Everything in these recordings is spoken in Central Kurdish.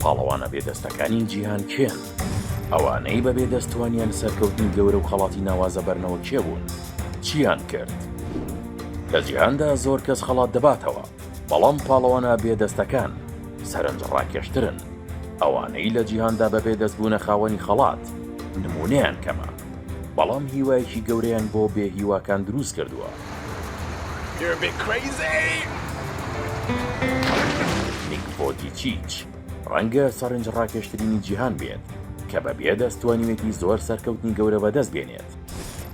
پاڵەوانە بێدەستەکانی جیهان کێن؟ ئەوانەی بە بێدەست توانیان سەرکەوتنی گەورە و خەڵاتی ناوازە بەرنەوە کێ بوون؟ چیان کرد؟ لە جیهاندا زۆر کەس خەڵات دەباتەوە، بەڵام پاڵەوانە بێدەستەکان سەرنجڕاکێشترن. ئەوانەی لە جیهاندا بە بێدەست بوونە خاوەنی خەڵات، نموونەیان کەمە، بەڵام هیوایەکی گەورەیان بۆ بێ هیواکان دروست کردووە. نیک ڤۆجیچیچ ڕەنگە سەرنجڕاکێشترینی جیهان بێت کە بە بێ دەست توانیوێتی زۆر سەرکەوتنی گەورە بەدەست بێنێت.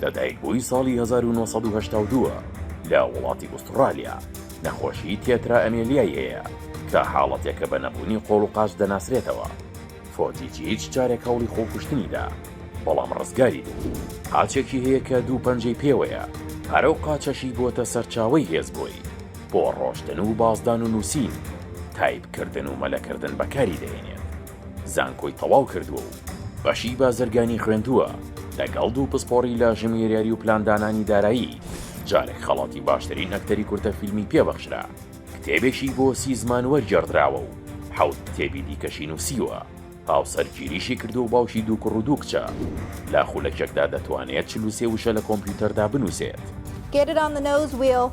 لەدایکبووی ساڵی 1982 لە وڵاتی ئوستڕالیا، نەخۆشی تێترا ئەمێلیای هەیە کە حاڵەتێکە بە نەبوونی قۆڵ و قاچ دەناسرێتەوە. فۆجیچیچ جارێک هەوڵی خۆکوشتنی دا، بەڵام ڕزگاری بوو. قاچێکی هەیە کە دوو پەنجەی پێوەیە، هەر ئەو قاچەشی بۆتە سەرچاوەی هێز بۆی، بۆ ڕۆشتن و بازدان و نووسین، تایپکردن و مەلەکردن بەکاری دەهێنێت. زانکۆی تەواو کردووە و بەشی بازرگانی خوێندووە، لەگەڵ دوو پسپۆڕی لە ژمێریاری و پلاندانانی دارایی، جارێک خەڵاتی باشترین ئەکتەری کورتە فیلمی پێبەخشرا. کتێبێکی بۆ سی زمان وەرگێڕدراوە و حەوت کتێبی دیکەشی نووسیوە. هاوسەرگیریشی کردووە و باوکی دوو کوڕ و دوو کچە. لە خولەکێکدا دەتوانێت 43 وشە لە کۆمپیوتەردا بنووسێت. Get it on the nose wheel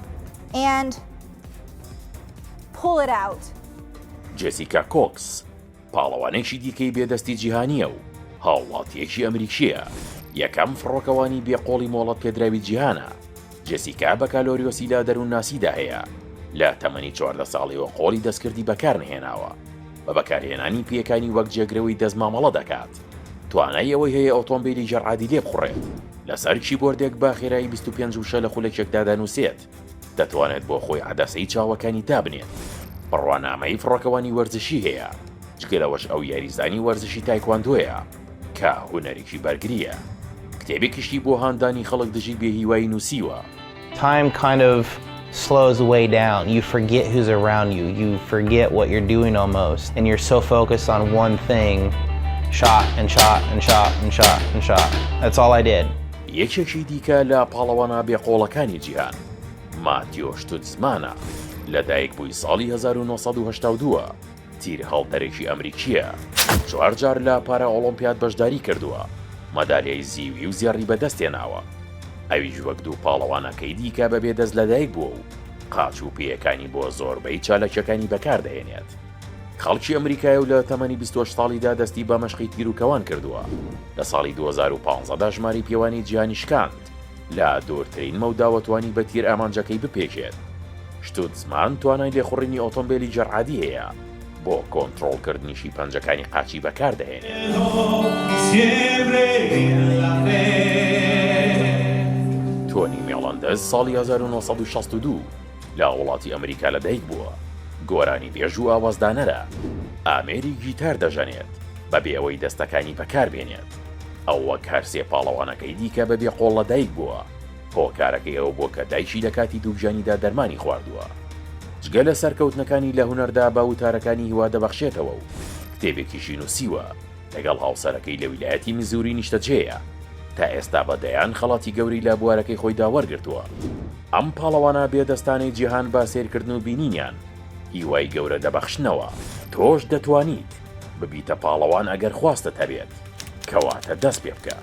and pull it out. جێسیکا کۆکس، پاڵەوانێکی دیکەی بێ دەستی جیهانییە و هاوڵاتییەکی ئەمریکییە، یەکەم فڕۆکەوانی بێ قۆڵی مۆڵەت پێدراوی جیهانە. جێسیکا بەکالۆریۆسی لە دەروونناسیدا هەیە، لە تەمەنی 14 ساڵیەوە قۆڵی دەستکردی بەکارنەهێناوە، بە بەکارهێنانی پێیەکانی وەک جێگرەوەی دەست مامەڵە دەکات، توانای ئەوەی هەیە ئۆتۆمبیلی جەرعادی لێبخوڕێت، لەسەر کیبۆردێک بە خێرایی 25 وشە لە خولەکێکدا دەنووسێت. دەتوانێت بۆ خۆی عەدەسەی چاوەکانی دابنێت، بڕوانامەی فڕۆکەوانی وەرزشی هەیە، جگە لەوەش ئەو یاریزانی وەرزشی تایکواندۆیە کە هونەرێکی بەرگرییە. کتێبێکیشی بۆ هاندانی خەڵک دژی بێهیوایی نووسیوە. Time kind of slows way down, you forget who's around you, you forget what you're doing almost and you're so focused on one thing, shot and shot and shot and shot and shot, that's all I did. یەکێکی دیکە لە پاڵەوانە بێ قۆڵەکانی جیهان، ماتیۆ شتوتزمانە، لەدایکبووی ساڵی 1982 ە، تیرهەڵدەرێکی ئەمریکییە، چوار جار لە پارائۆڵۆمپیاد بەشداری کردووە، مەدالیای زیوی و زێڕی بەدەستهێناوە. ئەویش وەک دوو پاڵەوانەکەی دیکە بەبێ دەست لەدایکبووە و قاچ و پێیەکانی بۆ زۆربەی چالاکییەکانی بەکاردەهێنێت. خەڵکی ئەمریکایە و لە تەمەنی 28 ساڵیدا دەستی بە مەشقی تیر و کەوان کردووە. لە ساڵی 2015 دا ژمارەی پێوانی جیهانی شکاند، لە دوورترین مەوداوە توانی بە تیر ئامانجەکەی بپێکێت. شتوتزمان توانای لێخوڕینی ئۆتۆمبێلی جەرعادی هەیە، بۆ کۆنترۆڵکردنیشی پەنجەکانی قاچی بەکاردەهێنێت. تۆنی مێڵەندز ساڵی 1962 لە وڵاتی ئەمریکا لەدایک بووە، گۆرانیبێژ و ئاوازدانەرە، ئامێری گیتار دەژەنێت بەبێ ئەوەی دەستەکانی بەکاربێنێت. ئەو وەک هەرسێ پاڵەوانەکەی دیکە بەبێ قۆڵ لەدایک بووە، هۆکارەکەی ئەوە بووە کە دایکی لە کاتی دووگیانیدا دەرمانی خواردووە. جگە لە سەرکەوتنەکانی لە هونەردا بە وتارەکانی هیوا دەبەخشێتەوە و کتێبێکیشی نووسیوە. لەگەڵ هاوسەرەکەی لە ویلایەتی میزوری نیشتەجێیە. تا ئێستا بە دەیان خەڵاتی گەورەی لە بوارەکەی خۆیدا وەرگرتووە. ئەم پاڵەوانە بێ دەستانەی جیهان بە سەیرکردن و بینینیان هیوای گەورە دەبەخشنەوە. تۆش دەتوانیت ببیتە پاڵەوان ئەگەر خواستت هەبێت. کەواتە دەست پێ بکە.